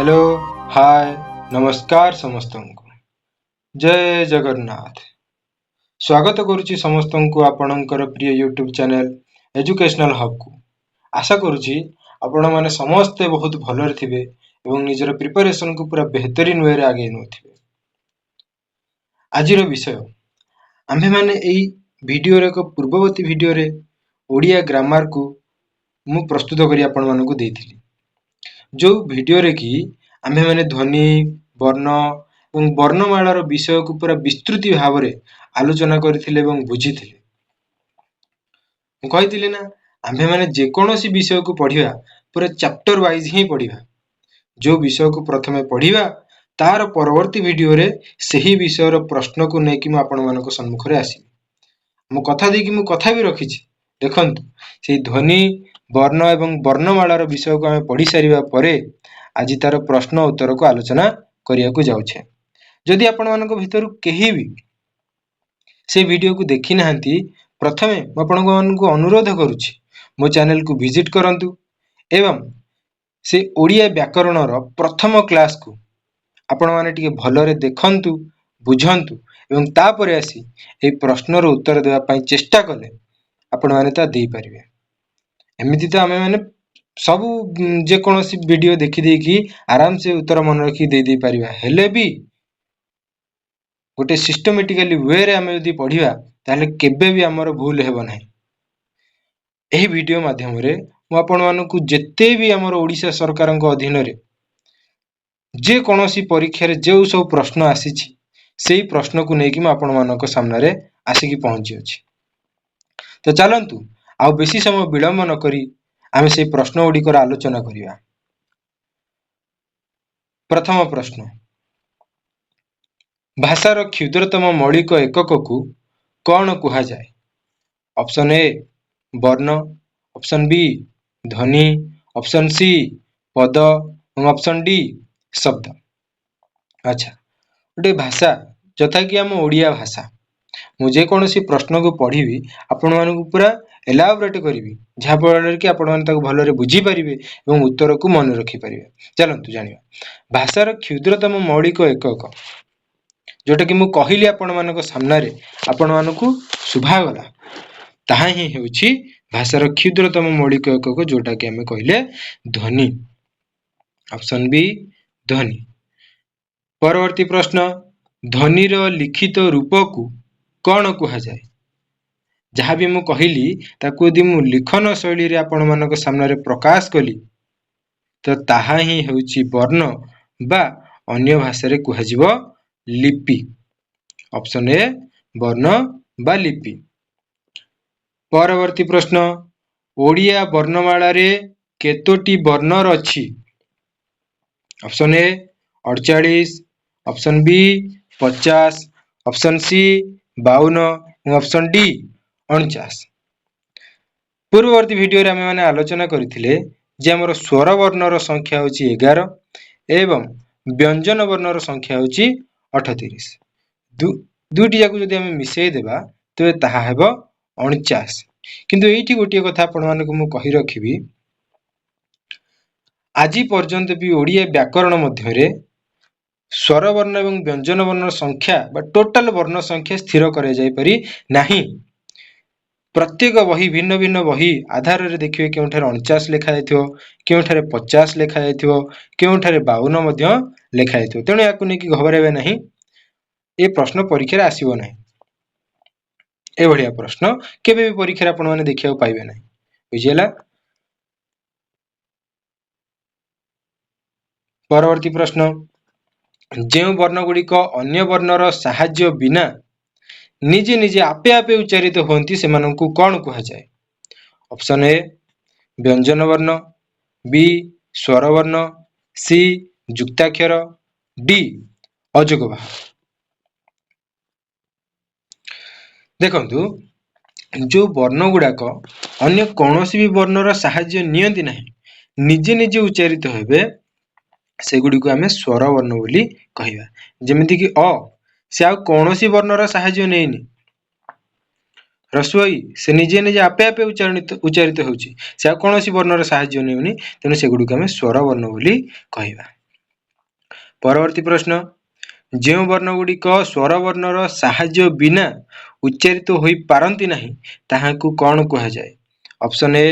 Hello, ହାଏ, ନମସ୍କାର ସମସ୍ତଙ୍କୁ। ଜୟ ଜଗନ୍ନାଥ। ସ୍ୱାଗତ କରୁଛି ସମସ୍ତଙ୍କୁ ଆପଣଙ୍କର ପ୍ରିୟ ୟୁଟ୍ୟୁବ୍ ଚ୍ୟାନେଲ୍ ଏଜୁକେସନାଲ୍ ହବ୍କୁ। ଆଶା କରୁଛି ଆପଣମାନେ ସମସ୍ତେ ବହୁତ ଭଲରେ ଥିବେ ଏବଂ ନିଜର ପ୍ରିପାରେସନକୁ ପୁରା ବେହତରିନ ୱେରେ ଆଗେଇ ନେଉଥିବେ। ଆଜିର ବିଷୟ, ଆମ୍ଭେମାନେ ଏଇ ଭିଡ଼ିଓର ଏକ ପୂର୍ବବର୍ତ୍ତୀ ଭିଡ଼ିଓରେ ଓଡ଼ିଆ ଗ୍ରାମାରକୁ ମୁଁ ପ୍ରସ୍ତୁତ କରି ଆପଣମାନଙ୍କୁ ଦେଇଥିଲି, ଯେଉଁ ଭିଡ଼ିଓରେ କି ଆମ୍ଭେମାନେ ଧ୍ୱନି, ବର୍ଣ୍ଣ ଏବଂ ବର୍ଣ୍ଣମାଳାର ବିଷୟକୁ ପୁରା ବିସ୍ତୃତି ଭାବରେ ଆଲୋଚନା କରିଥିଲେ ଏବଂ ବୁଝିଥିଲେ। ମୁଁ କହିଥିଲି ନା, ଆମ୍ଭେମାନେ ଯେକୌଣସି ବିଷୟକୁ ପଢ଼ିବା, ପୁରା ଚାପ୍ଟର ୱାଇଜ୍ ହିଁ ପଢ଼ିବା। ଯେଉଁ ବିଷୟକୁ ପ୍ରଥମେ ପଢ଼ିବା, ତାର ପରବର୍ତ୍ତୀ ଭିଡ଼ିଓରେ ସେହି ବିଷୟର ପ୍ରଶ୍ନକୁ ନେଇକି ମୁଁ ଆପଣମାନଙ୍କ ସମ୍ମୁଖରେ ଆସିବି। ମୁଁ କଥା ଦେଇକି ମୁଁ କଥା ବି ରଖିଛି। ଦେଖନ୍ତୁ, ସେଇ ଧ୍ୱନି, ବର୍ଣ୍ଣ ଏବଂ ବର୍ଣ୍ଣମାଳାର ବିଷୟକୁ ଆମେ ପଢ଼ି ସାରିବା ପରେ ଆଜି ତାର ପ୍ରଶ୍ନ ଉତ୍ତରକୁ ଆଲୋଚନା କରିବାକୁ ଯାଉଛେ। ଯଦି ଆପଣମାନଙ୍କ ଭିତରୁ କେହି ବି ସେ ଭିଡ଼ିଓକୁ ଦେଖିନାହାନ୍ତି, ପ୍ରଥମେ ମୁଁ ଆପଣମାନଙ୍କୁ ଅନୁରୋଧ କରୁଛି, ମୋ ଚ୍ୟାନେଲକୁ ଭିଜିଟ୍ କରନ୍ତୁ ଏବଂ ସେ ଓଡ଼ିଆ ବ୍ୟାକରଣର ପ୍ରଥମ କ୍ଲାସକୁ ଆପଣମାନେ ଟିକେ ଭଲରେ ଦେଖନ୍ତୁ, ବୁଝନ୍ତୁ ଏବଂ ତାପରେ ଆସି ଏହି ପ୍ରଶ୍ନର ଉତ୍ତର ଦେବା ପାଇଁ ଚେଷ୍ଟା କଲେ ଆପଣମାନେ ତା ଦେଇପାରିବେ। ଏମିତି ତ ଆମେମାନେ ସବୁ ଯେକୌଣସି ଭିଡ଼ିଓ ଦେଖିଦେଇକି ଆରାମସେ ଉତ୍ତର ମନେ ରଖିକି ଦେଇ ଦେଇପାରିବା, ହେଲେ ବି ଗୋଟେ ସିଷ୍ଟମେଟିକାଲି ୱେରେ ଆମେ ଯଦି ପଢ଼ିବା, ତାହେଲେ କେବେ ବି ଆମର ଭୁଲ ହେବ ନାହିଁ। ଏହି ଭିଡ଼ିଓ ମାଧ୍ୟମରେ ମୁଁ ଆପଣମାନଙ୍କୁ ଯେତେ ବି ଆମର ଓଡ଼ିଶା ସରକାରଙ୍କ ଅଧୀନରେ ଯେକୌଣସି ପରୀକ୍ଷାରେ ଯେଉଁ ସବୁ ପ୍ରଶ୍ନ ଆସିଛି, ସେଇ ପ୍ରଶ୍ନକୁ ନେଇକି ମୁଁ ଆପଣମାନଙ୍କ ସାମ୍ନାରେ ଆସିକି ପହଞ୍ଚିଅଛି। ତ ଚାଲନ୍ତୁ, ଆଉ ବେଶୀ ସମୟ ବିଳମ୍ବ ନ କରି ଆମେ ସେଇ ପ୍ରଶ୍ନ ଗୁଡ଼ିକର ଆଲୋଚନା କରିବା। ପ୍ରଥମ ପ୍ରଶ୍ନ, ଭାଷାର କ୍ଷୁଦ୍ରତମ ମୌଳିକ ଏକକକୁ କ'ଣ କୁହାଯାଏ? ଅପସନ୍ ଏ ବର୍ଣ୍ଣ, ଅପସନ୍ ବି ଧ୍ୱନି, ଅପସନ୍ ସି ପଦ ଏବଂ ଅପସନ୍ ଡି ଶବ୍ଦ। ଆଚ୍ଛା, ଗୋଟେ ଭାଷା ଯଥା କି ଆମ ଓଡ଼ିଆ ଭାଷା, ମୁଁ ଯେକୌଣସି ପ୍ରଶ୍ନକୁ ପଢ଼ିବି, ଆପଣମାନଙ୍କୁ ପୁରା ଏଲାବୋରେଟ୍ କରିବି, ଯାହାଫଳରେ କି ଆପଣମାନେ ତାକୁ ଭଲରେ ବୁଝିପାରିବେ ଏବଂ ଉତ୍ତରକୁ ମନେ ରଖିପାରିବେ। ଚାଲନ୍ତୁ ଜାଣିବା। ଭାଷାର କ୍ଷୁଦ୍ରତମ ମୌଳିକ ଏକକ, ଯେଉଁଟାକି ମୁଁ କହିଲି ଆପଣମାନଙ୍କ ସାମ୍ନାରେ, ଆପଣମାନଙ୍କୁ ଶୁଭାଗଲା, ତାହା ହିଁ ହେଉଛି ଭାଷାର କ୍ଷୁଦ୍ରତମ ମୌଳିକ ଏକକ, ଯେଉଁଟାକି ଆମେ କହିଲେ ଧ୍ୱନି। ଅପସନ୍ ବି ଧ୍ୱନି। ପରବର୍ତ୍ତୀ ପ୍ରଶ୍ନ, ଧ୍ୱନିର ଲିଖିତ ରୂପକୁ କ'ଣ କୁହାଯାଏ? ଯାହା ବି ମୁଁ କହିଲି, ତାକୁ ଯଦି ମୁଁ ଲିଖନ ଶୈଳୀରେ ଆପଣମାନଙ୍କ ସାମ୍ନାରେ ପ୍ରକାଶ କଲି, ତ ତାହା ହିଁ ହେଉଛି ବର୍ଣ୍ଣ ବା ଅନ୍ୟ ଭାଷାରେ କୁହାଯିବ ଲିପି। ଅପସନ୍ ଏ ବର୍ଣ୍ଣ ବା ଲିପି। ପରବର୍ତ୍ତୀ ପ୍ରଶ୍ନ, ଓଡ଼ିଆ ବର୍ଣ୍ଣମାଳାରେ କେତୋଟି ବର୍ଣ୍ଣ ଅଛି? ଅପସନ୍ ଏ 48, ଅପସନ୍ ବି 50, ଅପସନ୍ ସି 52 ଏବଂ ଅପସନ୍ ଡି 49। ପୂର୍ବବର୍ତ୍ତୀ ଭିଡ଼ିଓରେ ଆମେମାନେ ଆଲୋଚନା କରିଥିଲେ ଯେ ଆମର ସ୍ୱର ବର୍ଣ୍ଣର ସଂଖ୍ୟା ହେଉଛି 11 ଏବଂ ବ୍ୟଞ୍ଜନ ବର୍ଣ୍ଣର ସଂଖ୍ୟା ହେଉଛି 38। ଦୁଇଟି ଯାକୁ ଯଦି ଆମେ ମିଶେଇ ଦେବା, ତେବେ ତାହା ହେବ 49। କିନ୍ତୁ ଏଇଠି ଗୋଟିଏ କଥା ଆପଣମାନଙ୍କୁ ମୁଁ କହି ରଖିବି, ଆଜି ପର୍ଯ୍ୟନ୍ତ ବି ଓଡ଼ିଆ ବ୍ୟାକରଣ ମଧ୍ୟରେ ସ୍ୱରବର୍ଣ୍ଣ ଏବଂ ବ୍ୟଞ୍ଜନ ବର୍ଣ୍ଣର ସଂଖ୍ୟା ବା ଟୋଟାଲ ବର୍ଣ୍ଣ ସଂଖ୍ୟା ସ୍ଥିର କରାଯାଇପାରି ନାହିଁ। ପ୍ରତ୍ୟେକ ବହି, ଭିନ୍ନ ଭିନ୍ନ ବହି ଆଧାରରେ ଦେଖିବେ, କେଉଁଠାରେ 49 ଲେଖାଯାଇଥିବ, କେଉଁଠାରେ 50 ଲେଖାଯାଇଥିବ, କେଉଁଠାରେ 52 ମଧ୍ୟ ଲେଖାଯାଇଥିବ। ତେଣୁ ଏହାକୁ ନେଇକି ଘବରାଇବେ ନାହିଁ। ଏ ପ୍ରଶ୍ନ ପରୀକ୍ଷାରେ ଆସିବ ନାହିଁ। ଏଭଳିଆ ପ୍ରଶ୍ନ କେବେ ବି ପରୀକ୍ଷାରେ ଆପଣମାନେ ଦେଖିବାକୁ ପାଇବେ ନାହିଁ। ବୁଝିହେଲା? ପରବର୍ତ୍ତୀ ପ୍ରଶ୍ନ, ଯେଉଁ ବର୍ଣ୍ଣ ଗୁଡ଼ିକ ଅନ୍ୟ ବର୍ଣ୍ଣର ସାହାଯ୍ୟ ବିନା ନିଜେ ନିଜେ ଆପେ ଆପେ ଉଚ୍ଚାରିତ ହୁଅନ୍ତି, ସେମାନଙ୍କୁ କ'ଣ କୁହାଯାଏ? ଅପସନ୍ ଏ ବ୍ୟଞ୍ଜନ ବର୍ଣ୍ଣ, ବି ସ୍ୱରବର୍ଣ୍ଣ, ସି ଯୁକ୍ତାକ୍ଷର, ଡି ଅଯୋଗବାହ। ଦେଖନ୍ତୁ, ଯେଉଁ ବର୍ଣ୍ଣ ଗୁଡ଼ାକ ଅନ୍ୟ କୌଣସି ବି ବର୍ଣ୍ଣର ସାହାଯ୍ୟ ନିଅନ୍ତି ନାହିଁ, ନିଜେ ନିଜେ ଉଚ୍ଚାରିତ ହେବେ, ସେଗୁଡ଼ିକୁ ଆମେ ସ୍ୱର ବର୍ଣ୍ଣ ବୋଲି କହିବା। ଯେମିତିକି ଅ, ସେ ଆଉ କୌଣସି ବର୍ଣ୍ଣର ସାହାଯ୍ୟ ନେଇନି। ହ୍ରସ୍ୱ ଇ, ସେ ନିଜେ ନିଜେ ଆପେ ଆପେ ଉଚ୍ଚାରିତ ହେଉଛି, ସେ ଆଉ କୌଣସି ବର୍ଣ୍ଣର ସାହାଯ୍ୟ ନେଉନି। ତେଣୁ ସେଗୁଡ଼ିକୁ ଆମେ ସ୍ୱର ବର୍ଣ୍ଣ ବୋଲି କହିବା। ପରବର୍ତ୍ତୀ ପ୍ରଶ୍ନ, ଯେଉଁ ବର୍ଣ୍ଣଗୁଡ଼ିକ ସ୍ୱରବର୍ଣ୍ଣର ସାହାଯ୍ୟ ବିନା ଉଚ୍ଚାରିତ ହୋଇପାରନ୍ତି ନାହିଁ ତାହାକୁ କ'ଣ କୁହାଯାଏ? ଅପସନ୍ ଏ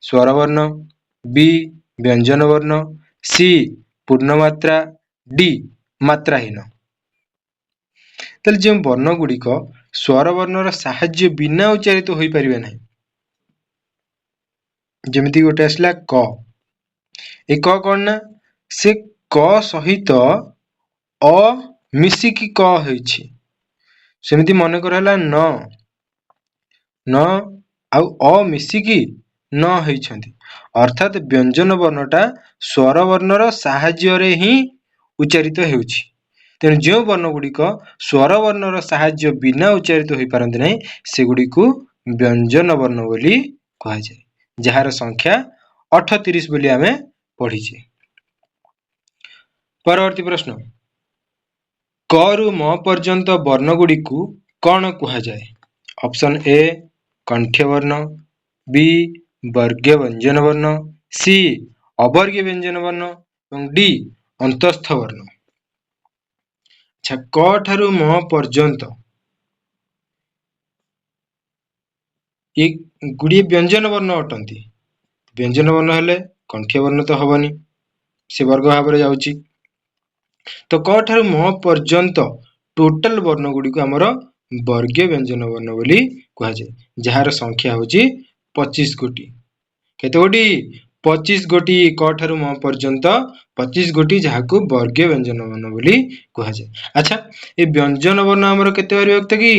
ସ୍ୱରବର୍ଣ୍ଣ, ବି ବ୍ୟଞ୍ଜନ ବର୍ଣ୍ଣ, ସି ପୂର୍ଣ୍ଣମାତ୍ରା, ଡି ମାତ୍ରାହୀନ। ତାହେଲେ ଯେଉଁ ବର୍ଣ୍ଣଗୁଡ଼ିକ ସ୍ୱରବର୍ଣ୍ଣର ସାହାଯ୍ୟ ବିନା ଉଚ୍ଚାରିତ ହୋଇପାରିବେ ନାହିଁ, ଯେମିତି ଗୋଟେ ଆସିଲା କ, ଏ କ କ'ଣ ନା ସେ କ ସହିତ ଅ ମିଶିକି କ ହେଇଛି। ସେମିତି ମନେକର ହେଲା ନ, ନ ଆଉ ଅ ମିଶିକି ନ ହେଇଛନ୍ତି, ଅର୍ଥାତ୍ ବ୍ୟଞ୍ଜନ ବର୍ଣ୍ଣଟା ସ୍ୱରବର୍ଣ୍ଣର ସାହାଯ୍ୟରେ ହିଁ ଉଚ୍ଚାରିତ ହେଉଛି। ତେଣୁ ଯେଉଁ ବର୍ଣ୍ଣଗୁଡ଼ିକ ସ୍ୱରବର୍ଣ୍ଣର ସାହାଯ୍ୟ ବିନା ଉଚ୍ଚାରିତ ହୋଇପାରନ୍ତି ନାହିଁ ସେଗୁଡ଼ିକୁ ବ୍ୟଞ୍ଜନ ବର୍ଣ୍ଣ ବୋଲି କୁହାଯାଏ, ଯାହାର ସଂଖ୍ୟା 38 ବୋଲି ଆମେ ପଢ଼ିଛେ। ପରବର୍ତ୍ତୀ ପ୍ରଶ୍ନ, କ ରୁ ମ ପର୍ଯ୍ୟନ୍ତ ବର୍ଣ୍ଣଗୁଡ଼ିକୁ କ'ଣ କୁହାଯାଏ? ଅପସନ୍ ଏ କଣ୍ଠ୍ୟ ବର୍ଣ୍ଣ, ବି ବର୍ଗୀୟ ବ୍ୟଞ୍ଜନ ବର୍ଣ୍ଣ, ସି ଅବର୍ଗୀୟ ବ୍ୟଞ୍ଜନ ବର୍ଣ୍ଣ ଏବଂ ଡି ଅନ୍ତସ୍ଥ ବର୍ଣ୍ଣ। ଆଚ୍ଛା, କ ଠାରୁ ମ ପର୍ଯ୍ୟନ୍ତ ଏ ଗୁଡ଼ିଏ ବ୍ୟଞ୍ଜନ ବର୍ଣ୍ଣ ଅଟନ୍ତି। ବ୍ୟଞ୍ଜନ ବର୍ଣ୍ଣ ହେଲେ କଣ୍ଠ୍ୟ ବର୍ଣ୍ଣ ତ ହବନି, ସେ ବର୍ଗ ଭାବରେ ଯାଉଛି। ତ କ ଠାରୁ ମ ପର୍ଯ୍ୟନ୍ତ ଟୋଟାଲ ବର୍ଣ୍ଣ ଗୁଡ଼ିକୁ ଆମର ବର୍ଗୀୟ ବ୍ୟଞ୍ଜନ ବର୍ଣ୍ଣ ବୋଲି କୁହାଯାଏ, ଯାହାର ସଂଖ୍ୟା ହେଉଛି 25 ଗୋଟି। କେତେ ଗୋଟି? 25 ଗୋଟି। କ ଠାରୁ ମ ପର୍ଯ୍ୟନ୍ତ 25 ଗୋଟି, ଯାହାକୁ ବର୍ଗୀୟ ବ୍ୟଞ୍ଜନ ବର୍ଣ୍ଣ ବୋଲି କୁହାଯାଏ। ଆଚ୍ଛା, ଏ ବ୍ୟଞ୍ଜନ ବର୍ଣ୍ଣ ଆମର କେତେ ଭାଗରେ ବିଭକ୍ତ କି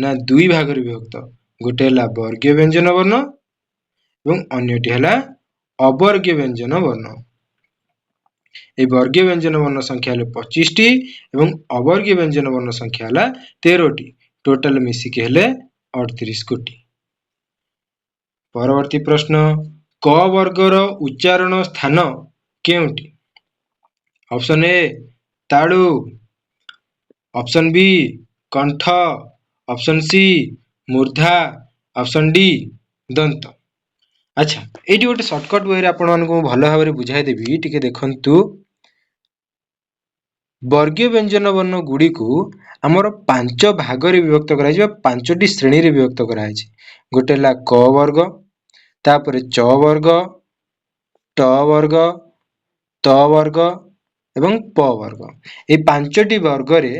ନା ଦୁଇ ଭାଗରେ ବିଭକ୍ତ। ଗୋଟେ ହେଲା ବର୍ଗୀୟ ବ୍ୟଞ୍ଜନ ବର୍ଣ୍ଣ ଏବଂ ଅନ୍ୟଟି ହେଲା ଅବର୍ଗୀୟ ବ୍ୟଞ୍ଜନ ବର୍ଣ୍ଣ। এই ବର୍ଗୀୟ ବ୍ୟଞ୍ଜନ ବର୍ଣ୍ଣ ସଂଖ୍ୟା ହେଲେ 25ଟି ଏବଂ ଅବର୍ଗୀୟ ବ୍ୟଞ୍ଜନ ବର୍ଣ୍ଣ ସଂଖ୍ୟା ହେଲା 13ଟି। ଟୋଟାଲ ମିଶିକି ହେଲେ 38 ଗୋଟି। ପରବର୍ତ୍ତୀ ପ୍ରଶ୍ନ, କ ବର୍ଗର ଉଚ୍ଚାରଣ ସ୍ଥାନ କେଉଁଟି? ଅପସନ୍ ଏ ତାଳୁ, ଅପସନ୍ ବି କଣ୍ଠ, ଅପସନ୍ ସି ମୂର୍ଦ୍ଧା, ଅପସନ୍ ଡି ଦନ୍ତ। ଆଚ୍ଛା, ଏଇଠି ଗୋଟେ ସର୍ଟକଟ୍ ୱେରେ ଆପଣମାନଙ୍କୁ ମୁଁ ଭଲ ଭାବରେ ବୁଝାଇଦେବି, ଟିକେ ଦେଖନ୍ତୁ। ବର୍ଗୀୟ ବ୍ୟଞ୍ଜନ ବର୍ଣ୍ଣ ଗୁଡ଼ିକୁ ଆମର 5 ଭାଗରେ ବିଭକ୍ତ କରାଯାଇଛି ବା 5ଟି ଶ୍ରେଣୀରେ ବିଭକ୍ତ କରାଯାଇଛି। ଗୋଟେ ହେଲା କ ବର୍ଗ, ତାପରେ ଚ ବର୍ଗ, ଟ ବର୍ଗ, ତ ବର୍ଗ ଏବଂ ପ ବର୍ଗ। ଏଇ 5ଟି ବର୍ଗରେ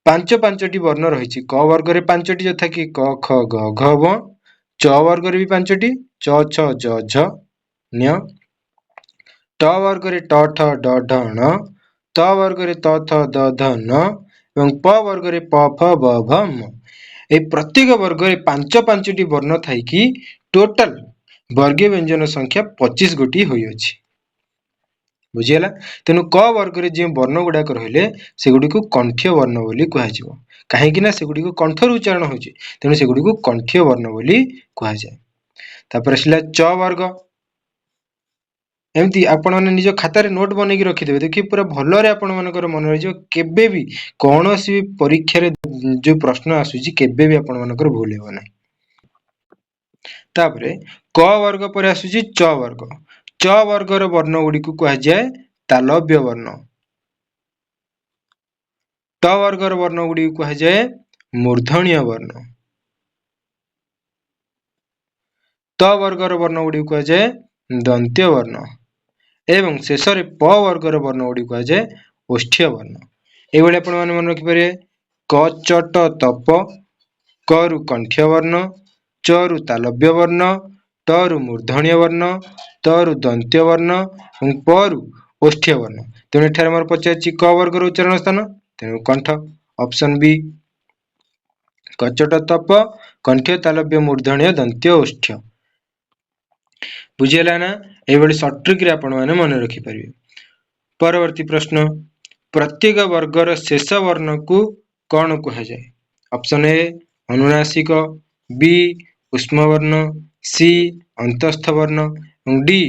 5 5ଟି ବର୍ଣ୍ଣ ରହିଛି। କ ବର୍ଗରେ 5ଟି, ଯଥା କି କ ଖ ଗ ଘ ବ। ଚ ବର୍ଗରେ ବି 5ଟି, ଚ ଛ ଜ ଝ ନ୍ୟ। ଟ ବର୍ଗରେ ଟ ଠ ଡ ଢ ଣ, ତ ବର୍ଗରେ ତ ଥ ଦ ଧ ନ ଏବଂ ପ ବର୍ଗରେ ପ ଫ ବ ଭ ମ। ଏଇ ପ୍ରତ୍ୟେକ ବର୍ଗରେ 5 5ଟି ବର୍ଣ୍ଣ ଥାଇକି ଟୋଟାଲ ବର୍ଗୀୟ ବ୍ୟଞ୍ଜନ ସଂଖ୍ୟା 25 ଗୋଟି ହୋଇଅଛି। ବୁଝିହେଲା? ତେଣୁ କ ବର୍ଗରେ ଯେଉଁ ବର୍ଣ୍ଣ ଗୁଡ଼ାକ ରହିଲେ ସେଗୁଡ଼ିକୁ କଣ୍ଠ୍ୟ ବର୍ଣ୍ଣ ବୋଲି କୁହାଯିବ, କାହିଁକି ନା ସେଗୁଡ଼ିକୁ କଣ୍ଠରୁ ଉଚ୍ଚାରଣ ହେଉଛି, ତେଣୁ ସେଗୁଡ଼ିକୁ କଣ୍ଠ୍ୟ ବର୍ଣ୍ଣ ବୋଲି କୁହାଯାଏ। ତାପରେ ଆସିଲା ଚ ବର୍ଗ। ଏମିତି ଆପଣମାନେ ନିଜ ଖାତାରେ ନୋଟ୍ ବନେଇକି ରଖିଦେବେ, ଦେଖିବେ ପୁରା ଭଲରେ ଆପଣମାନଙ୍କର ମନେ ରହିଯିବ। କେବେ ବି କୌଣସି ବି ପରୀକ୍ଷାରେ ଯେଉଁ ପ୍ରଶ୍ନ ଆସୁଛି କେବେ ବି ଆପଣମାନଙ୍କର ଭୁଲ ହେବ ନାହିଁ। ତାପରେ କ ବର୍ଗ ପରେ ଆସୁଛି ଚ ବର୍ଗ। ଚ ବର୍ଗର ବର୍ଣ୍ଣ ଗୁଡ଼ିକୁ କୁହାଯାଏ ତାଲବ୍ୟ ବର୍ଣ୍ଣ। ଟ ବର୍ଗର ବର୍ଣ୍ଣ ଗୁଡ଼ିକୁ କୁହାଯାଏ ମୂର୍ଦ୍ଧନ୍ୟ ବର୍ଣ୍ଣ। ତ ବର୍ଗର ବର୍ଣ୍ଣ ଗୁଡ଼ିକୁ କୁହାଯାଏ ଦନ୍ତ୍ୟ ବର୍ଣ୍ଣ ଏବଂ ଶେଷରେ ପ ବର୍ଗର ବର୍ଣ୍ଣ ଗୁଡ଼ିକୁ କୁହାଯାଏ ଓଷ୍ଠ୍ୟ ବର୍ଣ୍ଣ। ଏଇଭଳି ଆପଣମାନେ ମନେ ରଖିପାରିବେ। କ ଚ ଟ ତ ପ, କ ରୁ କଣ୍ଠ୍ୟ ବର୍ଣ୍ଣ, ଚ ରୁ ତାଲବ୍ୟ ବର୍ଣ୍ଣ, ଟ ରୁ ମୂର୍ଦ୍ଧନ୍ୟ ବର୍ଣ୍ଣ, ତ ରୁ ଦନ୍ତ୍ୟ ବର୍ଣ୍ଣ ଏବଂ ପ ରୁ ଓଷ୍ଠ୍ୟ ବର୍ଣ୍ଣ। ତେଣୁ ଏଠାରେ ଆମର ପଚାରିଛି କ ବର୍ଗର ଉଚ୍ଚାରଣ ସ୍ଥାନ, ତେଣୁ କଣ୍ଠ, ଅପସନ୍ ବି। କଚଟ ତପ, କଣ୍ଠ୍ୟ ତାଲବ୍ୟ ମୂର୍ଦ୍ଧନ୍ୟ ଦନ୍ତ୍ୟ ଓଷ୍ଠ୍ୟ। ବୁଝିହେଲା ନା? ଏଇଭଳି ସର୍ଟ ଟ୍ରିକ୍ରେ ଆପଣମାନେ ମନେ ରଖିପାରିବେ। ପରବର୍ତ୍ତୀ ପ୍ରଶ୍ନ, ପ୍ରତ୍ୟେକ ବର୍ଗର ଶେଷ ବର୍ଣ୍ଣକୁ କ'ଣ କୁହାଯାଏ? ଅପସନ୍ ଏ ଅନୁନାସିକ, ବି ଉଷ୍ମବର୍ଣ୍ଣ, ସି ଅନ୍ତସ୍ଥ ବର୍ଣ୍ଣ ଏବଂ ଡି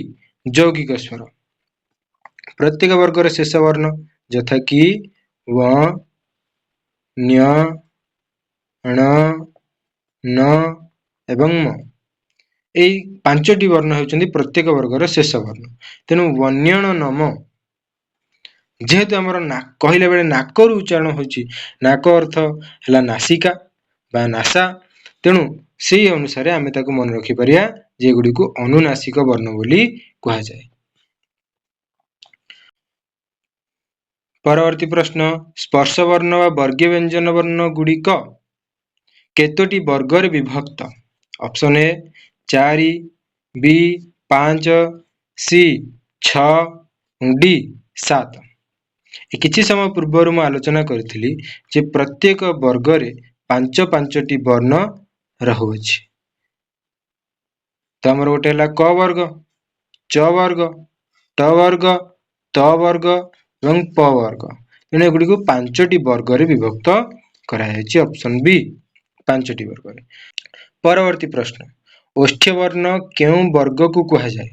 ଯୌଗିକ ସ୍ୱର। ପ୍ରତ୍ୟେକ ବର୍ଗର ଶେଷ ବର୍ଣ୍ଣ ଯଥା କି ୱ, ନ୍ୟ, ଣ, ନ ଏବଂ ମ, ଏଇ 5ଟି ବର୍ଣ୍ଣ ହେଉଛନ୍ତି ପ୍ରତ୍ୟେକ ବର୍ଗର ଶେଷ ବର୍ଣ୍ଣ। ତେଣୁ ବନ୍ୟଣ ନମ ଯେହେତୁ ଆମର କହିଲା ବେଳେ ନାକରୁ ଉଚ୍ଚାରଣ ହେଉଛି, ନାକ ଅର୍ଥ ହେଲା ନାସିକା ବା ନାସା, ତେଣୁ ସେଇ ଅନୁସାରେ ଆମେ ତାକୁ ମନେ ରଖିପାରିବା ଯେ ଏଗୁଡ଼ିକୁ ଅନୁନାସିକ ବର୍ଣ୍ଣ ବୋଲି କୁହାଯାଏ। ପରବର୍ତ୍ତୀ ପ୍ରଶ୍ନ, ସ୍ପର୍ଶବର୍ଣ୍ଣ ବା ବର୍ଗୀୟ ବ୍ୟଞ୍ଜନ ବର୍ଣ୍ଣ ଗୁଡ଼ିକ କେତୋଟି ବର୍ଗରେ ବିଭକ୍ତ? Option A 4, B 5, C 6, D 7। କିଛି ସମୟ ପୂର୍ବରୁ ମୁଁ ଆଲୋଚନା କରିଥିଲି ଯେ ପ୍ରତ୍ୟେକ ବର୍ଗରେ 5 5ଟି ବର୍ଣ୍ଣ ରହୁଅଛି। ତ ଆମର ଗୋଟେ ହେଲା କ ବର୍ଗ, ଚ ବର୍ଗ, ଟ ବର୍ଗ, ତ ବର୍ଗ ଏବଂ ପ ବର୍ଗ। ତେଣୁ ଏଗୁଡ଼ିକୁ 5ଟି ବର୍ଗରେ ବିଭକ୍ତ କରାଯାଇଛି। ଅପସନ୍ ବି 5ଟି ବର୍ଗରେ। ପରବର୍ତ୍ତୀ ପ୍ରଶ୍ନ, ଓଷ୍ଠ୍ୟ ବର୍ଣ୍ଣ କେଉଁ ବର୍ଗକୁ କୁହାଯାଏ?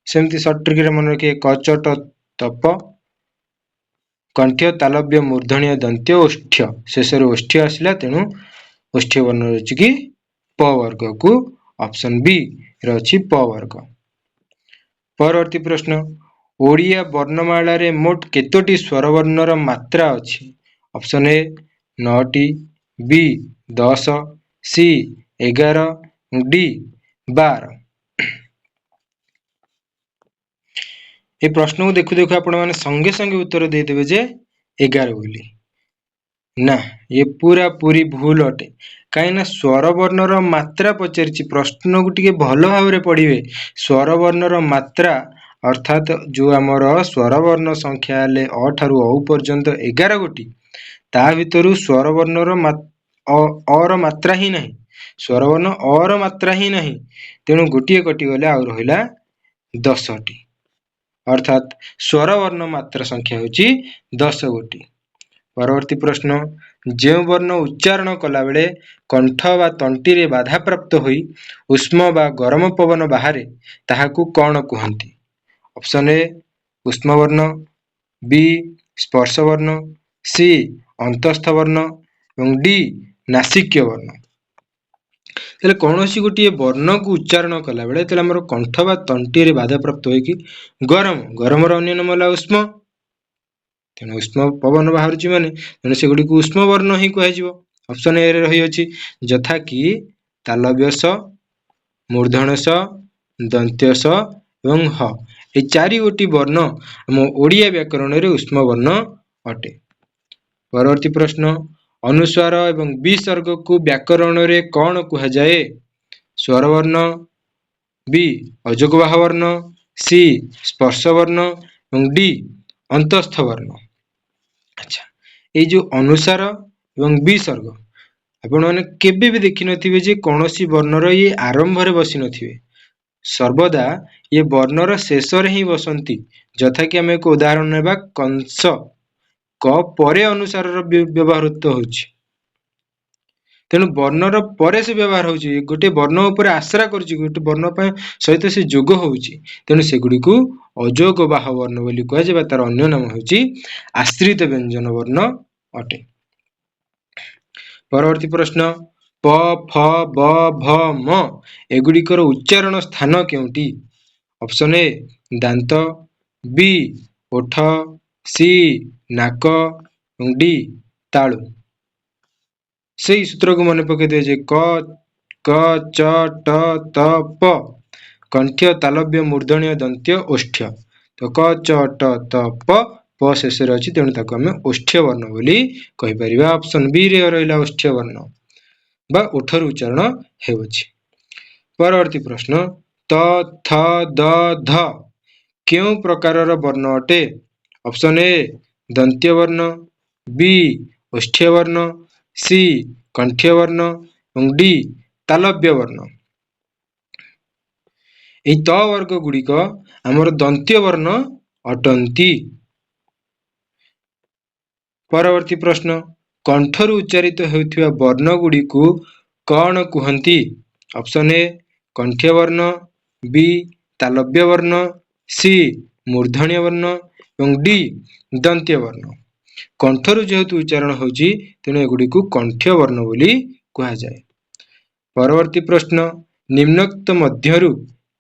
ସେମିତି ସର୍ଟ ଟ୍ରିକରେ ମନେ ରଖିବେ, କ ଚ ଟ ତ ପ, କଣ୍ଠ୍ୟ ତାଲବ୍ୟ ମୂର୍ଦ୍ଧନ୍ୟ ଦନ୍ତ୍ୟ ଓଷ୍ଠ୍ୟ। ଶେଷରେ ଓଷ୍ଠ୍ୟ ଆସିଲା, ତେଣୁ ଓଷ୍ଠ୍ୟ ବର୍ଣ୍ଣ ରହିଛି କି ପ ବର୍ଗକୁ। ଅପସନ୍ ବି ରେ ଅଛି ପ ବର୍ଗ। ପରବର୍ତ୍ତୀ ପ୍ରଶ୍ନ, ଓଡ଼ିଆ ବର୍ଣ୍ଣମାଳାରେ ମୋଟ କେତୋଟି ସ୍ୱରବର୍ଣ୍ଣର ମାତ୍ରା ଅଛି? ଅପସନ୍ ଏ 9ଟି, ବି 10, ସି 11, ଡି 12। ଏ ପ୍ରଶ୍ନକୁ ଦେଖୁ ଦେଖୁ ଆପଣମାନେ ସଙ୍ଗେ ସଙ୍ଗେ ଉତ୍ତର ଦେଇଦେବେ ଯେ 11 ବୋଲି। ନା, ଇଏ ପୁରାପୁରି ଭୁଲ ଅଟେ। କାହିଁକିନା ସ୍ୱରବର୍ଣ୍ଣର ମାତ୍ରା ପଚାରିଛି। ପ୍ରଶ୍ନକୁ ଟିକେ ଭଲ ଭାବରେ ପଢ଼ିବେ। ସ୍ୱରବର୍ଣ୍ଣର ମାତ୍ରା ଅର୍ଥାତ୍ ଯେଉଁ ଆମର ସ୍ୱରବର୍ଣ୍ଣ ସଂଖ୍ୟା ହେଲେ ଅ ଠାରୁ ଔ ପର୍ଯ୍ୟନ୍ତ 11 ଗୋଟି, ତା ଭିତରୁ ସ୍ୱରବର୍ଣ୍ଣର ଅର ମାତ୍ରା ହିଁ ନାହିଁ, ସ୍ୱରବର୍ଣ୍ଣ ଅର ମାତ୍ରା ହିଁ ନାହିଁ, ତେଣୁ ଗୋଟିଏ କଟିଗଲେ ଆଉ ରହିଲା 10ଟି। ଅର୍ଥାତ୍ ସ୍ୱରବର୍ଣ୍ଣ ମାତ୍ରା ସଂଖ୍ୟା ହେଉଛି 10 ଗୋଟି। ପରବର୍ତ୍ତୀ ପ୍ରଶ୍ନ, ଯେଉଁ ବର୍ଣ୍ଣ ଉଚ୍ଚାରଣ କଲାବେଳେ କଣ୍ଠ ବା ତଣ୍ଟିରେ ବାଧାପ୍ରାପ୍ତ ହୋଇ ଉଷ୍ମ ବା ଗରମ ପବନ ବାହାରେ ତାହାକୁ କ'ଣ କୁହନ୍ତି? ଅପସନ୍ ଏ ଉଷ୍ମବର୍ଣ୍ଣ, ବି ସ୍ପର୍ଶବର୍ଣ୍ଣ, ସି ଅନ୍ତସ୍ଥ ବର୍ଣ୍ଣ ଏବଂ ଡି ନାସିକ୍ୟ ବର୍ଣ୍ଣ। ତାହେଲେ କୌଣସି ଗୋଟିଏ ବର୍ଣ୍ଣକୁ ଉଚ୍ଚାରଣ କଲାବେଳେ ଯେତେବେଳେ ଆମର କଣ୍ଠ ବା ତଣ୍ଟିରେ ବାଧାପ୍ରାପ୍ତ ହୋଇକି ଗରମ, ଗରମର ଅନ୍ୟ ନାମ ହେଲା ଉଷ୍ମ, ତେଣୁ ଉଷ୍ମ ପବନ ବାହାରୁଛି ମାନେ ତେଣୁ ସେଗୁଡ଼ିକୁ ଉଷ୍ମ ବର୍ଣ୍ଣ ହିଁ କୁହାଯିବ। ଅପସନ୍ ଏ ରେ ରହିଅଛି, ଯଥା କି ତାଲବ୍ୟ ସ, ମୂର୍ଦ୍ଧନ୍ୟ ସ, ଦନ୍ତ୍ୟ ସ ଏବଂ ହ। এই 4 ଗୋଟି ବର୍ଣ୍ଣ ଆମ ଓଡ଼ିଆ ବ୍ୟାକରଣରେ ଉଷ୍ମ ବର୍ଣ୍ଣ ଅଟେ। ପରବର୍ତ୍ତୀ ପ୍ରଶ୍ନ, ଅନୁସ୍ୱାର ଏବଂ ବିସର୍ଗକୁ ବ୍ୟାକରଣରେ କ'ଣ କୁହାଯାଏ? ସ୍ୱରବର୍ଣ୍ଣ, ବି ଅଯୋଗବାହ ବର୍ଣ୍ଣ, ସି ସ୍ପର୍ଶବର୍ଣ୍ଣ ଏବଂ ଡି ଅନ୍ତସ୍ଥ ବର୍ଣ୍ଣ। ଆଚ୍ଛା, ଏଇ ଯେଉଁ ଅନୁସ୍ୱାର ଏବଂ ବିସର୍ଗ ଆପଣମାନେ କେବେ ବି ଦେଖିନଥିବେ ଯେ କୌଣସି ବର୍ଣ୍ଣର ଇଏ ଆରମ୍ଭରେ ବସିନଥିବେ, ସର୍ବଦା ଇଏ ବର୍ଣ୍ଣର ଶେଷରେ ହିଁ ବସନ୍ତି। ଯଥାକି ଆମେ ଏକ ଉଦାହରଣ ନେବା, କଂସ, କ ପରେ ଅନୁସାରର ବ୍ୟବହୃତ ହେଉଛି, ତେଣୁ ବର୍ଣ୍ଣର ପରେ ସେ ବ୍ୟବହାର ହେଉଛି, ଗୋଟିଏ ବର୍ଣ୍ଣ ଉପରେ ଆଶ୍ରା କରୁଛି, ଗୋଟେ ବର୍ଣ୍ଣ ପାଇଁ ସହିତ ସେ ଯୋଗ ହେଉଛି, ତେଣୁ ସେଗୁଡ଼ିକୁ ଅଯୋଗବାହ ବର୍ଣ୍ଣ ବୋଲି କୁହାଯାଏ ବା ତାର ଅନ୍ୟ ନାମ ହେଉଛି ଆଶ୍ରିତ ବ୍ୟଞ୍ଜନ ବର୍ଣ୍ଣ ଅଟେ। ପରବର୍ତ୍ତୀ ପ୍ରଶ୍ନ, ପ ଫ ବ ଭ ମ ଏଗୁଡ଼ିକର ଉଚ୍ଚାରଣ ସ୍ଥାନ କେଉଁଟି? ଅପସନ୍ ଏ ଦାନ୍ତ, ବି ଓଠ, ସି ନାକ ଏବଂ ଡି ତାଳୁ। ସେଇ ସୂତ୍ରକୁ ମନେ ପକେଇଦେବେ ଯେ କ କ ଚ ଟ ତ ପ, କଣ୍ଠ୍ୟ ତାଲବ୍ୟ ମୂର୍ଦ୍ଧନ୍ୟ ଦନ୍ତ୍ୟ ଓଷ୍ଠ୍ୟ। ତ କ ଚ ଟ ତ ପ, ପ ଶେଷରେ ଅଛି, ତେଣୁ ତାକୁ ଆମେ ଓଷ୍ଠ୍ୟ ବର୍ଣ୍ଣ ବୋଲି କହିପାରିବା। ଅପସନ୍ ବି ରେ ରହିଲା ଓଷ୍ଠ୍ୟ ବର୍ଣ୍ଣ ବା ଓଠରୁ ଉଚ୍ଚାରଣ ହେଉଅଛି। ପରବର୍ତ୍ତୀ ପ୍ରଶ୍ନ, ତ ଥ ଦ ଧ କେଉଁ ପ୍ରକାରର ବର୍ଣ୍ଣ ଅଟେ? ଅପସନ୍ ଏ ଦନ୍ତ୍ୟ ବର୍ଣ୍ଣ, ବି ଓଷ୍ଠ୍ୟ ବର୍ଣ୍ଣ, ସି କଣ୍ଠ୍ୟ ବର୍ଣ୍ଣ ଏବଂ ଡି ତାଲବ୍ୟ ବର୍ଣ୍ଣ। এই ତ ବର୍ଗ ଗୁଡ଼ିକ ଆମର ଦନ୍ତ୍ୟ ବର୍ଣ୍ଣ ଅଟନ୍ତି। ପରବର୍ତ୍ତୀ ପ୍ରଶ୍ନ, କଣ୍ଠରୁ ଉଚ୍ଚାରିତ ହେଉଥିବା ବର୍ଣ୍ଣ ଗୁଡ଼ିକୁ କ'ଣ କୁହନ୍ତି? ଅପସନ୍ ଏ କଣ୍ଠ୍ୟ ବର୍ଣ୍ଣ, ବି ତାଲବ୍ୟ ବର୍ଣ୍ଣ, ସି ମୂର୍ଦ୍ଧନ୍ୟ ବର୍ଣ୍ଣ ଏବଂ ଡି ଦନ୍ତ୍ୟ ବର୍ଣ୍ଣ। କଣ୍ଠରୁ ଯେହେତୁ ଉଚ୍ଚାରଣ ହେଉଛି ତେଣୁ ଏଗୁଡ଼ିକୁ କଣ୍ଠ୍ୟ ବର୍ଣ୍ଣ ବୋଲି କୁହାଯାଏ। ପରବର୍ତ୍ତୀ ପ୍ରଶ୍ନ, ନିମ୍ନୋକ୍ତ ମଧ୍ୟରୁ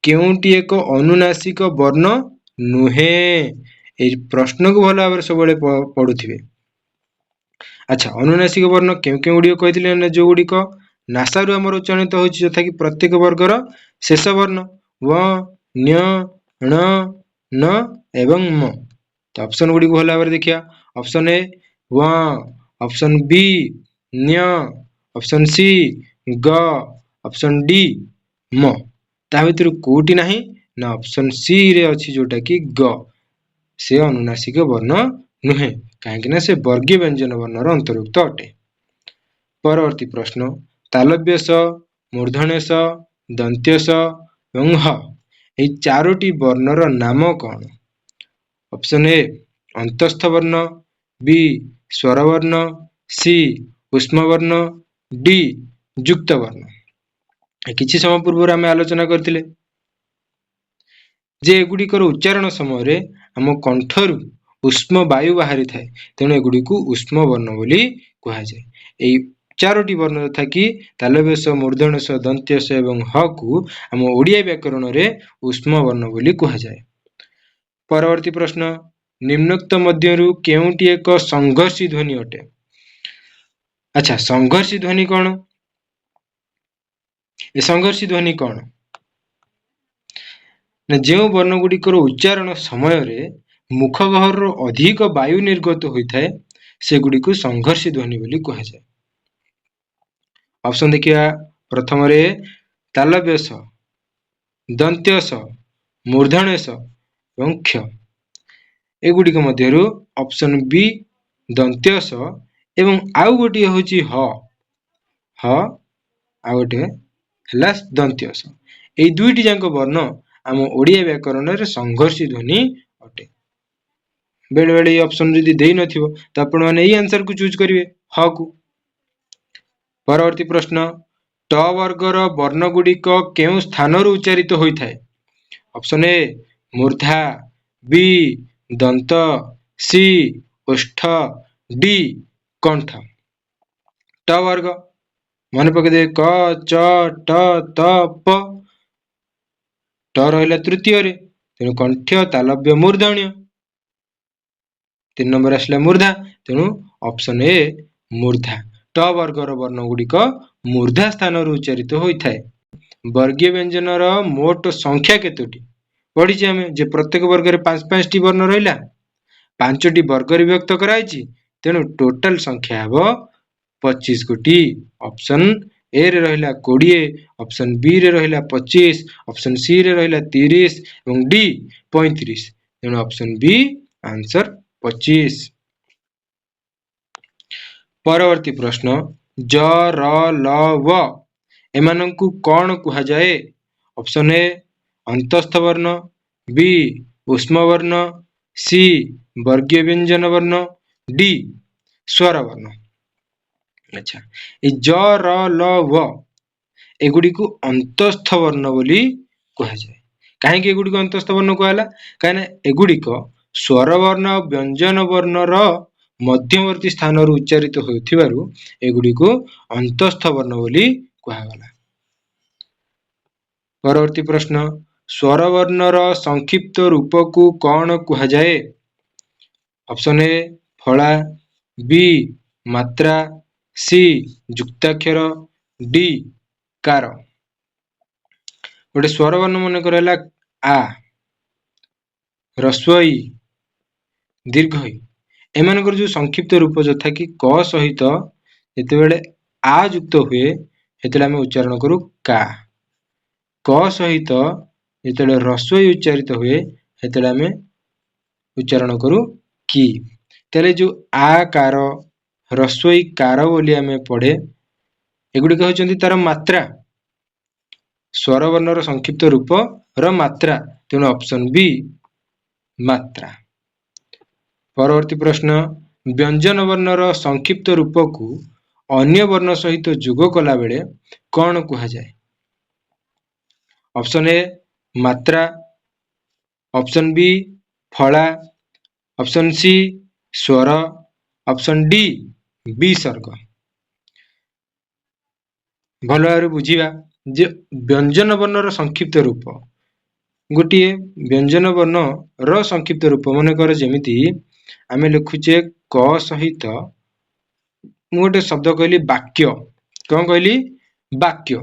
କେଉଁଟି ଏକ ଅନୁନାସିକ ବର୍ଣ୍ଣ ନୁହେଁ? ଏଇ ପ୍ରଶ୍ନକୁ ଭଲ ଭାବରେ ସବୁବେଳେ ପଢୁଥିବେ। ଆଚ୍ଛା, ଅନୁନାସିକ ବର୍ଣ୍ଣ କେଉଁ କେଉଁ ଗୁଡ଼ିକ କହିଥିଲେ ନା ଯେଉଁଗୁଡ଼ିକ ନାସାରୁ ଆମର ଉଚ୍ଚାରିତ ହେଉଛି, ଯଥା କି ପ୍ରତ୍ୟେକ ବର୍ଗର ଶେଷ ବର୍ଣ୍ଣ ୱ, ନ୍ୟ, ଣ, ନ ଏବଂ ମ। ତ ଅପସନ ଗୁଡ଼ିକୁ ଭଲ ଭାବରେ ଦେଖିବା। ଅପସନ ଏ ୱ, ଅପସନ ବି ନ୍ୟ, ଅପସନ ସି ଗ, ଅପସନ ଡି ମ। ତା ଭିତରୁ କୋଉଟି ନାହିଁ ନା ଅପସନ ସି ରେ ଅଛି, ଯୋଉଟା କି ଗ। ସେ ଅନୁନାସିକ ବର୍ଣ୍ଣ ନୁହେଁ, କାହିଁକି ନା ସେ ବର୍ଗୀୟ ବ୍ୟଞ୍ଜନ ବର୍ଣ୍ଣର ଅନ୍ତର୍ଭୁକ୍ତ ଅଟେ। ପରବର୍ତ୍ତୀ ପ୍ରଶ୍ନ, ତାଲବ୍ୟ ସ, ମୂର୍ଦ୍ଧନ୍ୟ ସ, ଦନ୍ତ୍ୟ ସ ଏବଂ ହ, ଏହି ଚାରୋଟି ବର୍ଣ୍ଣର ନାମ କଣ? ଅପସନ ଏ ଅନ୍ତସ୍ଥ ବର୍ଣ୍ଣ, ବି ସ୍ୱରବର୍ଣ୍ଣ, ସି ଉଷ୍ମବର୍ଣ୍ଣ, ଡି ଯୁକ୍ତ ବର୍ଣ୍ଣ। କିଛି ସମୟ ପୂର୍ବରୁ ଆମେ ଆଲୋଚନା କରିଥିଲେ ଯେ ଏଗୁଡ଼ିକର ଉଚ୍ଚାରଣ ସମୟରେ ଆମ କଣ୍ଠରୁ ଉଷ୍ମ ବାୟୁ ବାହାରିଥାଏ, ତେଣୁ ଏଗୁଡ଼ିକୁ ଉଷ୍ମ ବର୍ଣ୍ଣ ବୋଲି କୁହାଯାଏ। ଏଇ ଚାରୋଟି ବର୍ଣ୍ଣ ଯଥା କି ତାଲବ୍ୟ ସ, ମୂର୍ଦ୍ଧନ୍ୟ ସ, ଦନ୍ତ୍ୟ ସ ଏବଂ ହ କୁ ଆମ ଓଡ଼ିଆ ବ୍ୟାକରଣରେ ଉଷ୍ମ ବର୍ଣ୍ଣ ବୋଲି କୁହାଯାଏ। ପରବର୍ତ୍ତୀ ପ୍ରଶ୍ନ, ନିମ୍ନୋକ୍ତ ମଧ୍ୟରୁ କେଉଁଟି ଏକ ସଂଘର୍ଷୀ ଧ୍ୱନି ଅଟେ? ଆଚ୍ଛା, ସଂଘର୍ଷୀ ଧ୍ୱନି କଣ? ଏ ସଂଘର୍ଷୀ ଧ୍ୱନି କଣ ନା ଯେଉଁ ବର୍ଣ୍ଣ ଗୁଡ଼ିକର ଉଚ୍ଚାରଣ ସମୟରେ ମୁଖଗହ୍ୱରରୁ ଅଧିକ ବାୟୁ ନିର୍ଗତ ହୋଇଥାଏ, ସେଗୁଡ଼ିକୁ ସଂଘର୍ଷୀ ଧ୍ୱନି ବୋଲି କୁହାଯାଏ। ଅପସନ ଦେଖିବା। ପ୍ରଥମରେ ତାଲବ୍ୟ ସ, ଦନ୍ତ୍ୟ ସ, ମୂର୍ଦ୍ଧନ୍ୟ ସ ଏବଂ କ୍ଷ। ଏଗୁଡ଼ିକ ମଧ୍ୟରୁ ଅପସନ ବି ଦନ୍ତ୍ୟ ସ ଏବଂ ଆଉ ଗୋଟିଏ ହେଉଛି ହ, ହ ଆଉ ଗୋଟିଏ ହେଲା ଦନ୍ତ୍ୟ ସ। ଏଇ ଦୁଇଟି ଯାକ ବର୍ଣ୍ଣ ଆମ ଓଡ଼ିଆ ବ୍ୟାକରଣରେ ସଂଘର୍ଷୀ ଧ୍ୱନି ଅଟେ। ବେଳେବେଳେ ଏଇ ଅପସନ ଯଦି ଦେଇନଥିବ, ତ ଆପଣମାନେ ଏଇ ଆନ୍ସରକୁ ଚୁଜ୍ କରିବେ, ହ କୁ। ପରବର୍ତ୍ତୀ ପ୍ରଶ୍ନ, ଟ ବର୍ଗର ବର୍ଣ୍ଣଗୁଡ଼ିକ କେଉଁ ସ୍ଥାନରୁ ଉଚ୍ଚାରିତ ହୋଇଥାଏ? ଅପସନ ଏ ମୂର୍ଦ୍ଧା, ବି ଦନ୍ତ, ସି ଓଷ୍ଠ, ଡି କଣ୍ଠ। ଟ ବର୍ଗ ମନେ ପକେଇଦେବେ, କ, ଚ, ଟ, ତ, ପ। ଟ ରହିଲା ତୃତୀୟରେ, ତେଣୁ କଣ୍ଠ୍ୟ, ତାଲବ୍ୟ, ମୂର୍ଦ୍ଧନ୍ୟ। 3 ନମ୍ବର ଆସିଲା ମୂର୍ଦ୍ଧା, ତେଣୁ ଅପସନ ଏ ମୂର୍ଦ୍ଧା। ଟ ବର୍ଗର ବର୍ଣ୍ଣ ଗୁଡ଼ିକ ମୂର୍ଦ୍ଧା ସ୍ଥାନରୁ ଉଚ୍ଚାରିତ ହୋଇଥାଏ। ବର୍ଗୀୟ ବ୍ୟଞ୍ଜନର ମୋଟ ସଂଖ୍ୟା କେତୋଟି? ପଢିଛେ ଆମେ ଯେ ପ୍ରତ୍ୟେକ ବର୍ଗରେ 5 5ଟି ବର୍ଣ୍ଣ ରହିଲା, 5ଟି ବର୍ଗରେ ବିଭକ୍ତ କରାଯାଇଛି, ତେଣୁ ଟୋଟାଲ ସଂଖ୍ୟା ହେବ 25 ଗୋଟି। ଅପସନ ଏ ରେ ରହିଲା 20, ଅପସନ ବି ରେ ରହିଲା 25, ଅପସନ ସି ରେ ରହିଲା 30 ଏବଂ ଡି 35। ତେଣୁ ଅପସନ ବି ଆନ୍ସର 25। ପରବର୍ତ୍ତୀ ପ୍ରଶ୍ନ, ଜ, ର, ଲ, ୱ ଏମାନଙ୍କୁ କଣ କୁହାଯାଏ? ଅପସନ ଏ ଅନ୍ତସ୍ଥ ବର୍ଣ୍ଣ, ବି ଉଷ୍ମବର୍ଣ୍ଣ, ସି ବର୍ଗୀୟ ବ୍ୟଞ୍ଜନ ବର୍ଣ୍ଣ, ଡି ସ୍ୱର ବର୍ଣ୍ଣ। ଆଚ୍ଛା, ଏଇ ଜ, ର, ଲ, ୱ ଏଗୁଡ଼ିକୁ ଅନ୍ତସ୍ଥ ବର୍ଣ୍ଣ ବୋଲି କୁହାଯାଏ। କାହିଁକି ଏଗୁଡ଼ିକୁ ଅନ୍ତସ୍ଥ ବର୍ଣ୍ଣ କୁହାଗଲା? କାହିଁକିନା ଏଗୁଡ଼ିକ ସ୍ୱରବର୍ଣ୍ଣ ଆଉ ବ୍ୟଞ୍ଜନ ବର୍ଣ୍ଣର ମଧ୍ୟବର୍ତ୍ତୀ ସ୍ଥାନରୁ ଉଚ୍ଚାରିତ ହେଉଥିବାରୁ ଏଗୁଡ଼ିକୁ ଅନ୍ତସ୍ଥ ବର୍ଣ୍ଣ ବୋଲି କୁହାଗଲା। ପରବର୍ତ୍ତୀ ପ୍ରଶ୍ନ, ସ୍ୱରବର୍ଣ୍ଣର ସଂକ୍ଷିପ୍ତ ରୂପକୁ କଣ କୁହାଯାଏ? ଅପସନ ଏ ଫଳା, ବି ମାତ୍ରା, ସି ଯୁକ୍ତାକ୍ଷର, ଡି କାର। ଗୋଟେ ସ୍ୱରବର୍ଣ୍ଣ ମନେକର ହେଲା ଆ, ହ୍ରସ୍ୱ ଇ, ଦୀର୍ଘ ଇ, ଏମାନଙ୍କର ଯୋଉ ସଂକ୍ଷିପ୍ତ ରୂପ ଯଥା କି କ ସହିତ ଯେତେବେଳେ ଆ ଯୁକ୍ତ ହୁଏ ସେତେବେଳେ ଆମେ ଉଚ୍ଚାରଣ କରୁ କା, କ ସହିତ ଯେତେବେଳେ ହ୍ରସ୍ୱ ଇ ଉଚ୍ଚାରିତ ହୁଏ ସେତେବେଳେ ଆମେ ଉଚ୍ଚାରଣ କରୁ କି। ତାହେଲେ ଯୋଉ ଆ କାର, ହ୍ରସ୍ୱ ଇ କାର ବୋଲି ଆମେ ପଢେ, ଏଗୁଡ଼ିକ ହେଉଛନ୍ତି ତାର ମାତ୍ରା, ସ୍ୱରବର୍ଣ୍ଣର ସଂକ୍ଷିପ୍ତ ରୂପ ର ମାତ୍ରା, ତେଣୁ ଅପସନ ବି ମାତ୍ରା। ପରବର୍ତ୍ତୀ ପ୍ରଶ୍ନ, ବ୍ୟଞ୍ଜନ ବର୍ଣ୍ଣର ସଂକ୍ଷିପ୍ତ ରୂପକୁ ଅନ୍ୟ ବର୍ଣ୍ଣ ସହିତ ଯୋଗ କଲାବେଳେ କଣ କୁହାଯାଏ? ଅପସନ ଏ ମାତ୍ରା, ଅପସନ ବି ଫଳା, ଅପସନ ସି ସ୍ୱର, ଅପସନ ଡି ବିସର୍ଗ। ଭଲ ଭାବରେ ବୁଝିବା ଯେ ବ୍ୟଞ୍ଜନ ବର୍ଣ୍ଣର ସଂକ୍ଷିପ୍ତ ରୂପ ଗୋଟିଏ ବ୍ୟଞ୍ଜନ ବର୍ଣ୍ଣର ସଂକ୍ଷିପ୍ତ ରୂପ, ମନେକର ଯେମିତି ଆମେ ଲେଖୁଛେ କ ସହିତ, ମୁଁ ଗୋଟେ ଶବ୍ଦ କହିଲି ବାକ୍ୟ। କ'ଣ କହିଲି? ବାକ୍ୟ।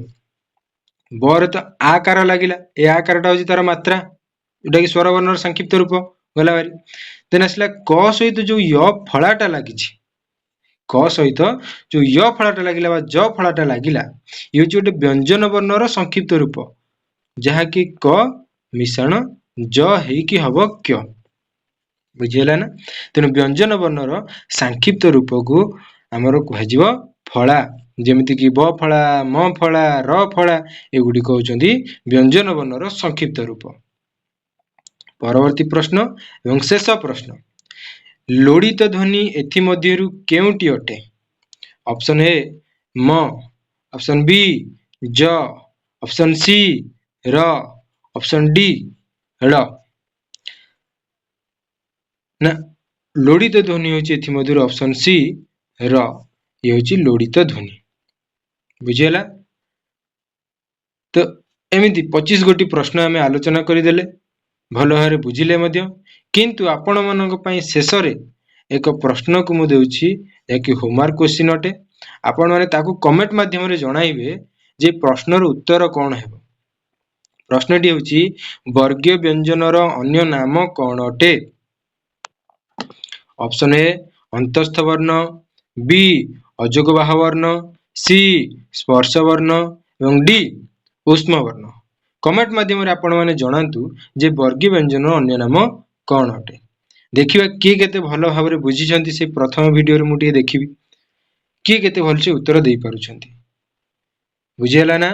ବରେ ତ ଆକାର ଲାଗିଲା, ଏ ଆକାରଟା ହେଉଛି ତାର ମାତ୍ରା, ଯୋଉଟାକି ସ୍ୱରବର୍ଣ୍ଣର ସଂକ୍ଷିପ୍ତ ରୂପ ଗଲା ଭାରି। ଦେନ୍ ଆସିଲା କ ସହିତ ଯୋଉ ୟ ଫଳାଟା ଲାଗିଛି, କ ସହିତ ଯୋଉ ୟ ଫଳାଟା ଲାଗିଲା ବା ଜ ଫଳାଟା ଲାଗିଲା, ଇଏ ହେଉଛି ଗୋଟେ ବ୍ୟଞ୍ଜନ ବର୍ଣ୍ଣର ସଂକ୍ଷିପ୍ତ ରୂପ, ଯାହାକି କ ମିଶାଣ ଜ ହେଇକି ହବ କ୍ୟ। ବୁଝିହେଲା ନା? ତେଣୁ ବ୍ୟଞ୍ଜନ ବର୍ଣ୍ଣର ସାଂକ୍ଷିପ୍ତ ରୂପକୁ ଆମର କୁହାଯିବ ଫଳା। ଯେମିତିକି ବ ଫଳା, ମ ଫଳା, ର ଫଳା, ଏଗୁଡ଼ିକ ହେଉଛନ୍ତି ବ୍ୟଞ୍ଜନ ବର୍ଣ୍ଣର ସଂକ୍ଷିପ୍ତ ରୂପ। ପରବର୍ତ୍ତୀ ପ୍ରଶ୍ନ ଏବଂ ଶେଷ ପ୍ରଶ୍ନ, ଲୋଡ଼ିତ ଧ୍ୱନି ଏଥିମଧ୍ୟରୁ କେଉଁଟି ଅଟେ? ଅପସନ୍ ଏ ମ, ଅପସନ୍ ବି ଜ, ଅପସନ୍ ସି ର, ଅପସନ୍ ଡି ଳ। ନା, ଲୋଡ଼ିତ ଧ୍ୱନି ହେଉଛି ଏଥିମଧ୍ୟରୁ ଅପସନ୍ ସି ର, ଇଏ ହେଉଛି ଲୋଡ଼ିତ ଧ୍ୱନି। ବୁଝିହେଲା ତ? ଏମିତି 25 ଗୋଟି ପ୍ରଶ୍ନ ଆମେ ଆଲୋଚନା କରିଦେଲେ, ଭଲ ଭାବରେ ବୁଝିଲେ ମଧ୍ୟ। କିନ୍ତୁ ଆପଣମାନଙ୍କ ପାଇଁ ଶେଷରେ ଏକ ପ୍ରଶ୍ନକୁ ମୁଁ ଦେଉଛି, ଯାହାକି ହୋମୱାର୍କ କ୍ୱେଶ୍ଚିନ୍ ଅଟେ। ଆପଣମାନେ ତାକୁ କମେଣ୍ଟ ମାଧ୍ୟମରେ ଜଣାଇବେ ଯେ ପ୍ରଶ୍ନର ଉତ୍ତର କ'ଣ ହେବ। ପ୍ରଶ୍ନଟି ହେଉଛି, ବର୍ଗୀୟ ବ୍ୟଞ୍ଜନର ଅନ୍ୟ ନାମ କ'ଣ ଅଟେ? ଅପସନ୍ ଏ ଅନ୍ତସ୍ଥ ବର୍ଣ୍ଣ, ବି ଅଯୋଗବାହ ବର୍ଣ୍ଣ, ସି ସ୍ପର୍ଶ ବର୍ଣ୍ଣ ଏବଂ ଡି ଉଷ୍ମ ବର୍ଣ୍ଣ। କମେଣ୍ଟ ମାଧ୍ୟମରେ ଆପଣମାନେ ଜଣାନ୍ତୁ ଯେ ବର୍ଗୀୟ ବ୍ୟଞ୍ଜନର ଅନ୍ୟ ନାମ କ'ଣ ଅଟେ। ଦେଖିବା କିଏ କେତେ ଭଲ ଭାବରେ ବୁଝିଛନ୍ତି। ସେ ପ୍ରଥମ ଭିଡ଼ିଓରେ ମୁଁ ଟିକେ ଦେଖିବି କିଏ କେତେ ଭଲସେ ଉତ୍ତର ଦେଇପାରୁଛନ୍ତି। ବୁଝିହେଲା ନା?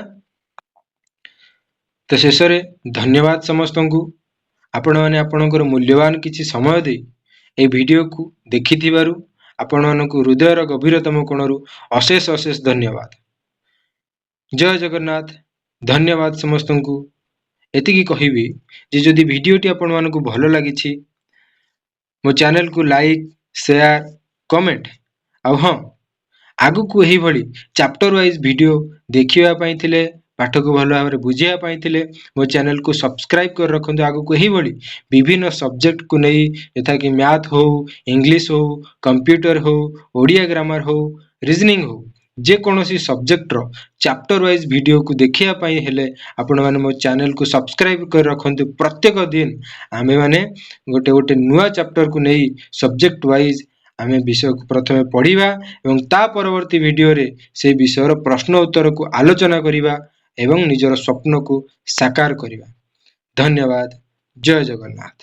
ତ ଶେଷରେ ଧନ୍ୟବାଦ ସମସ୍ତଙ୍କୁ, ଆପଣମାନେ ଆପଣଙ୍କର ମୂଲ୍ୟବାନ କିଛି ସମୟ ଦେଇ ଏହି ଭିଡ଼ିଓକୁ ଦେଖିଥିବାରୁ ଆପଣମାନଙ୍କୁ ହୃଦୟର ଗଭୀରତମ କୋଣରୁ ଅଶେଷ ଅଶେଷ ଧନ୍ୟବାଦ। ଜୟ ଜଗନ୍ନାଥ। ଧନ୍ୟବାଦ ସମସ୍ତଙ୍କୁ। ଏତିକି କହିବି ଯେ ଯଦି ଭିଡ଼ିଓଟି ଆପଣମାନଙ୍କୁ ଭଲ ଲାଗିଛି, ମୋ ଚ୍ୟାନେଲକୁ ଲାଇକ୍, ସେୟାର, କମେଣ୍ଟ। ଆଉ ହଁ, ଆଗକୁ ଏହିଭଳି ଚାପ୍ଟର ୱାଇଜ୍ ଭିଡ଼ିଓ ଦେଖିବା ପାଇଁ ଥିଲେ, ପାଠକୁ ଭଲ ଭାବରେ ବୁଝିବା ପାଇଁ ଥିଲେ, ମୋ ଚ୍ୟାନେଲକୁ ସବସ୍କ୍ରାଇବ୍ କରି ରଖନ୍ତୁ। ଆଗକୁ ଏହିଭଳି ବିଭିନ୍ନ ସବଜେକ୍ଟକୁ ନେଇ, ଯଥାକି ମ୍ୟାଥ୍ ହଉ, ଇଂଲିଶ ହଉ, କମ୍ପ୍ୟୁଟର ହଉ, ଓଡ଼ିଆ ଗ୍ରାମାର ହଉ, ରିଜନିଂ ହଉ, ଯେକୌଣସି ସବଜେକ୍ଟର ଚାପ୍ଟର ୱାଇଜ୍ ଭିଡ଼ିଓକୁ ଦେଖିବା ପାଇଁ ହେଲେ ଆପଣମାନେ ମୋ ଚ୍ୟାନେଲକୁ ସବସ୍କ୍ରାଇବ୍ କରି ରଖନ୍ତୁ। ପ୍ରତ୍ୟେକ ଦିନ ଆମେମାନେ ଗୋଟେ ଗୋଟେ ନୂଆ ଚାପ୍ଟରକୁ ନେଇ ସବଜେକ୍ଟ ୱାଇଜ୍ ଆମେ ବିଷୟକୁ ପ୍ରଥମେ ପଢ଼ିବା ଏବଂ ତା ପରବର୍ତ୍ତୀ ଭିଡ଼ିଓରେ ସେଇ ବିଷୟର ପ୍ରଶ୍ନ ଉତ୍ତରକୁ ଆଲୋଚନା କରିବା ଏବଂ ନିଜର ସ୍ୱପ୍ନକୁ ସାକାର କରିବା। ଧନ୍ୟବାଦ। ଜୟ ଜଗନ୍ନାଥ।